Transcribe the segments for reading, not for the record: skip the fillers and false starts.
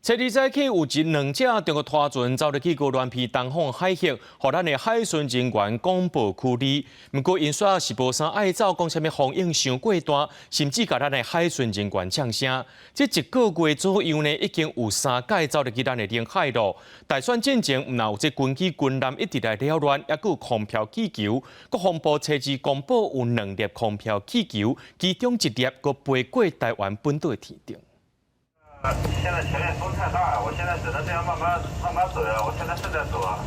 初二早起有一兩隻中國拖船走入去鵝鑾鼻東方海域，予咱的海巡人員廣播驅離。毋過𪜶煞是無啥愛走，講啥物風湧傷過大，甚至共咱的海巡人員嗆聲。這一個月左右呢，已經有三擺走入去咱的領海咯。大選進前，毋但有這軍機軍艦一直來擾亂，猶閣有空飄氣球。國防部初二公布有兩粒空飄氣球，其中一粒閣飛過台灣本島的天頂。現在前面風太大了，我現在只能這樣慢慢慢慢走呀。我現在是在走啊。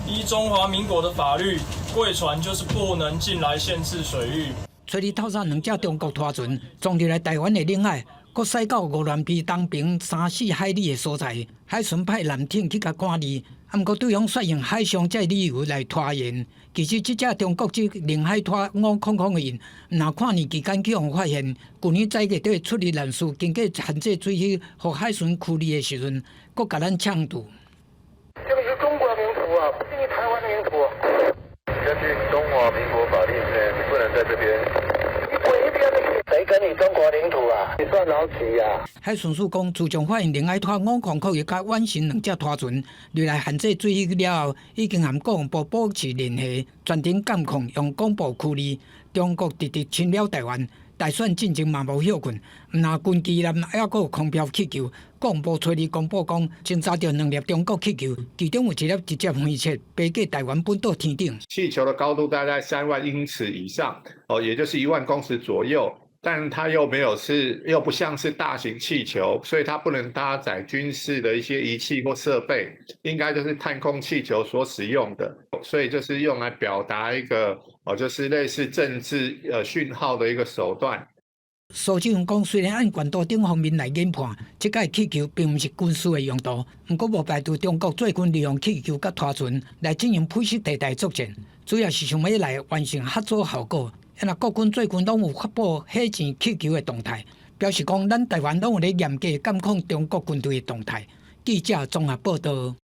依中華民國的法律，貴船就是不能進來限制水域。初二透早兩隻中國拖船撞入來台灣的領海，閣駛到鵝鑾鼻東爿三四海里的所在，海巡派艦艇去共趕離，毋過對方煞用海上這理由來拖延。其實這隻中國製寧海拖500的印，毋但跨年期間去予發現，舊年十一月底出入艦事經過限制水域，予海巡驅離的時陣，閣共咱嗆住。這個是中國領土啊，不是你台灣領土。根據中華民國法律，你不能在這邊。你滾一邊去！誰跟你中國領土啊？你算老幾啊？海巡署講，自從發現寧海拖500一佮遠神兩隻拖船入來限制水域了後，已經和國防部保持聯繫，全程監控，用廣播驅離。中國直直侵擾台灣，大選進前嘛無歇睏，毋但軍機艦，猶閣有空飄氣球。國防部初二公布講，偵查著兩粒中國氣球，其中有一粒直接飛切飛過台灣本島天頂。氣球的高度大概3萬英尺以上，哦，也就是1萬公尺左右。但它又沒有是，又不像是大型氣球，所以它不能搭載軍事的一些儀器或設備，應該就是探空氣球所使用的，所以就是用來表達一個，哦，就是類似政治訊號的一個手段。蘇志雲講，雖然按懸度等方面來研判，這個氣球並毋是軍事的用途，毋過無排除中國最近利用氣球佮拖船來進行灰色地帶作戰，主要是想欲來完成嚇阻效果。若國軍最近攏有發布火箭氣球的動態，表示講咱台灣攏有咧嚴格監控中國軍隊的動態。記者綜合報道。